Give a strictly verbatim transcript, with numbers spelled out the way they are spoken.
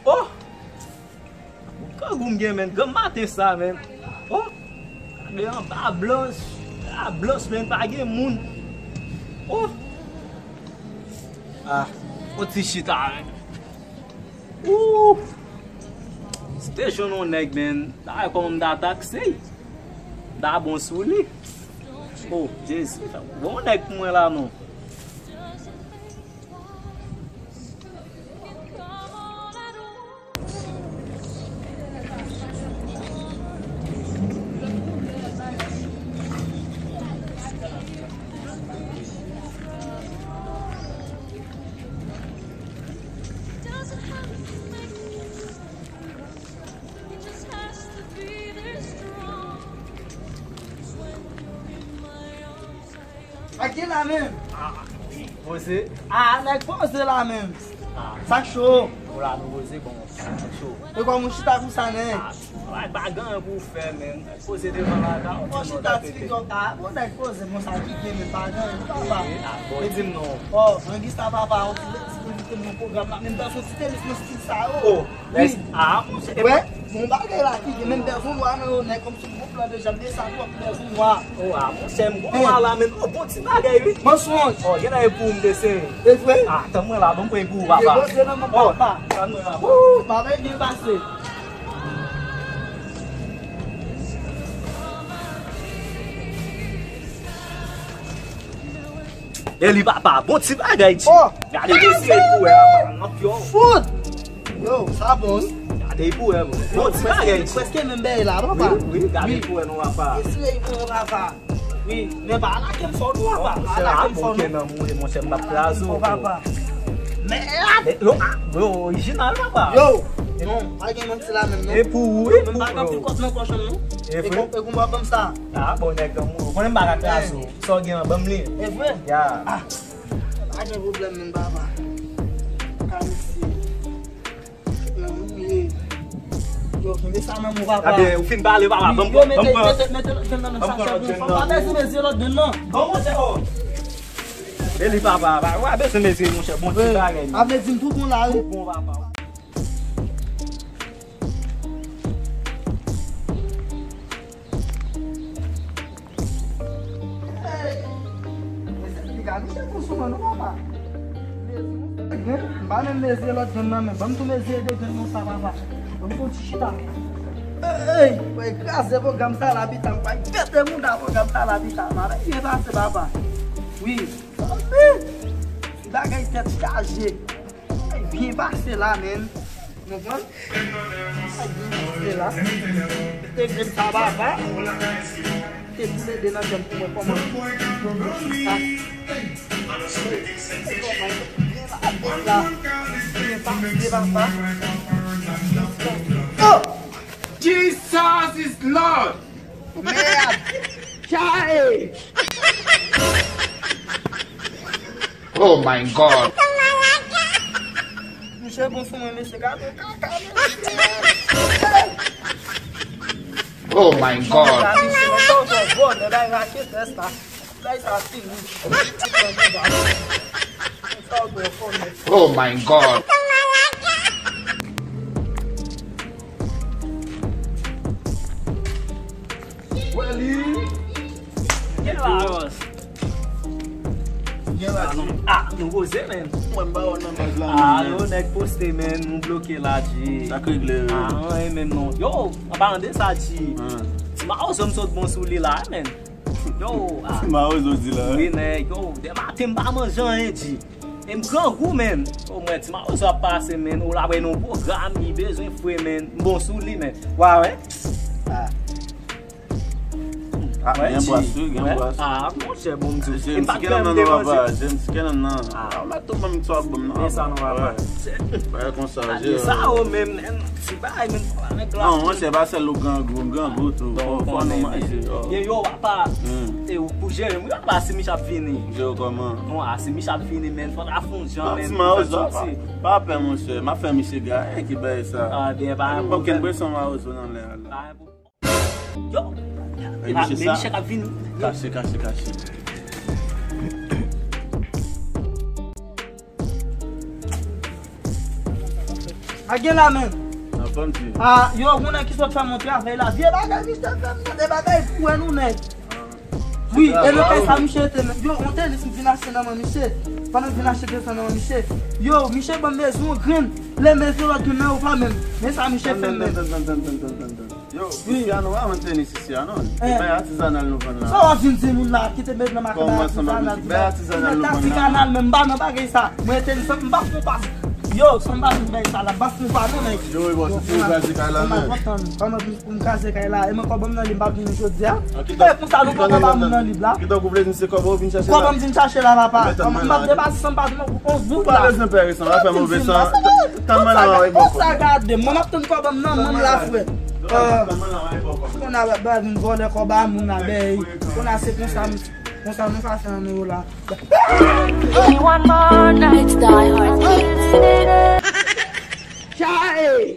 Oh! Kangou m gen, men, granm maten sa, men. Oh! Gade anba blanch, la blanch, men, pa gen moun. Oh! Ah, on ti chita, men. Ooh! Si te jwenn yon nèg, men, ta wè kòman m ta takse. M ta bon sou li. Oh, Jezi, bon nèg pou mwen la, non. Sa k gen la menm? Ah, poze. Ah, nèg poze la menm. Ah. Sa k cho? Ou la nou poze, bon, sa k cho. E kòman ou chita konsa, nèg? Ah, pa gen anyen pou w fè, menm. Poze devan lakay ou. Bon, chita ti pitit, ah, bon, nèg poze, bon, sa ki gen, men pa gen anyen, papa. Ah, bon, di m non. Oh, Angista, papa, on ti, ti, ti, ti, ti, pwogram la, menm dans on ti tenis, nan stil sa, oh. Oh, wi. Ah, monchè. Wè, bon bagay la ki gen, menm dans on lwa nan yo, nèg kòmsi yon gwo plan de janm de sa, twòp dans on lwa. Oh, ah, monchè, m gon lwa la, men, oh, bon ti bagay, wi. Mansonj. Oh, gen anyen pou m te sere. E vre? Ah, tann mwen la, ban m pran pou ou, papa. E bon, se nan men papa. Tann mwen la, papa. Ooh, bagay byen pase. E li papa, bon ti bagay, ti. Oh! Gade mesye pou wè, papa, nan pyo. Fout! Yo, sa bon, wi. Gade pou wè, bon. Bon ti bagay, ti. Prèske menm bagay la, papa. Wi, wi, gade pou wè, non, papa. Eseye pou wè, papa. Wi, men pa lage m fò non, papa. Pa lage m fò non. Monchè, m ap kraze w, papa. Mèd! Yo, ah, bro, orijinal, papa. Yo! Non, pa gen manti la menm, non. E pou ou, e pou ou. Menm pa gen anpil kòb nan pòch mwen, non. E vre? E kon, e kon w ap ban m sa. Ah, bon, nèg granmoun. Ou konnen m pa ka kraze w. Sa w gen an, ban m li. E vre? Ya. Ah, pa gen pwoblèm, menm papa. Ka mesye. Yo, kenbe sa nan men w, papa. Ebyen, ou fin pale, papa. Ban m, yo, ban m mete, pran, mete, mete lòt grenn nan menm, sa chèf nou. Papa, mezi, mezi lòt grenn nan. Bon, monchè, oh. E li, papa, papa. Ou pa bezwen mezi, monchè. Bon ti bagay. Avle di m tou bon la, wi. Tou bon, papa. Hey! Mesye, li ka mete pou sou mwen, non, papa. Mezi, m pa menm mezi lòt grenn nan, men ban m tou mezi de grenn nan sa, papa. Ban m tou ti chita. Hey, hey, wè, kraze pwogram sa la, pita, m pral pete mouda pwogram sa la, pita. M ap byen pase, papa. Wi. Ti bagay tèt chaje. Byen pase la, menm. Konprann? Byen pase la. Te grenn sa, papa. Te boule de nan kè m pou mwen kòman. Ah. Byen pase la. Byen pase, papa. Oh! Jesus is Lord! Mèd! Chae! Oh my God! Misye bon sou mwen, mesye, gade kaka, mesye. Oh my God! Gade misye, nan tan w fè vòlè, bay raketès la. Bay sa fini. Sa w dwe konnen. Oh my God! Wè li. Gen la, Ross. Gen la, ah, non. Ah, nou poze, men. Mwen, m pa wè nan baz la, ah, men. Yo, nèg poste, men. Nou bloke la, G. Sa k regle, wi. Ah, anyen menm, non. Yo, an palan de sa, G. Ti mawozo m sot bon sou li la, men. Yo, ah. Ti mawozo di la. Wi, nèg. Yo, dematen m pa manje anyen, G. E m grangou, men. O mwen, ti mawozo ap pase, men. Ou la wè nan pwogram, li bezwen fre, men. M bon sou li, men. Wa wè? Ah. Ah, gen bwas, wi, gen bwas. Ah, monchè, bon, m di w. James Kennan nan, papa. James Kennan nan. Ah, m pa tou ban m twòp ban m nan. E sa non, papa. Bagay konsa, Jero. Sa, o, men, men, ti bagay, men, nèg la. Non, monchè, pa sèl ou grangou, m grangou tou. Fò, fò nou manje, yo. Yo, yo, papa. E ou pou jere m, wi, papa, si Mich ap vini. Jero kòman? Non, a, si Mich ap vini, men, fò n ta fè yon jan, men, pou fè soti. Pa pè, monchè, m ap fè misye gaye ki bay sa. Ah, byen, pa gen pwoblèm. Okenn presyon, mawozo nan lè a la. Yo! Ey, misye sa. Kache, kache, kache. A gen la menm. Anfòm ti. A, yo, ou nèg ki sot fè m yon travay la. Vye bagay misye fè m nan, de bagay pou wè nou nèg. Wi, e nan kay sa misye te menm. Yo, yon tenis m vin achte nan men misye. Pandan m vin achte tenis nan men misye. Yo, misye ban m bezwen yon grenn. Lè m bezwen lòt grenn nan, yo pa menm. Men sa misye fè m menm. Yo, isi a nou pa vann tenis isi a non. E bay atizanal nou vann la. Sa w ap vin di moun la, kite m nan makanda atizanal. Bay atizanal nou vann la. Atizanal menm, m pa nan bagay sa. Mwen entelijan, m pa fon pa. Yo, san m pa vin bay sa la, m pa fon pa non, nèg. Yo, wi, bon, se ti kraze kay la menm. Kòman pou m kraze kay la? E mwen kòb mwen nan li, m pa vin jodi a. E konsa nou pran kòb moun nan li la. Ki tankou vle di se kòb ou vin chache la. Kòb m vin chache la, papa. Kòman m ap depase san m pa vin on bout la. Pa bezwen pè resan, pa fè move san. Tann mwen la, mwen bay bò kòb. Sa gade, mwen m ap tann kòb m nan, mwen la, frè. Tann mwen la, mwen bay bò kòb. Konn a ba vin vòlè kòb a moun la, bèy. Konn a se konsa, konsa nou ka fè ann yo la. One more night, die hard. Chae!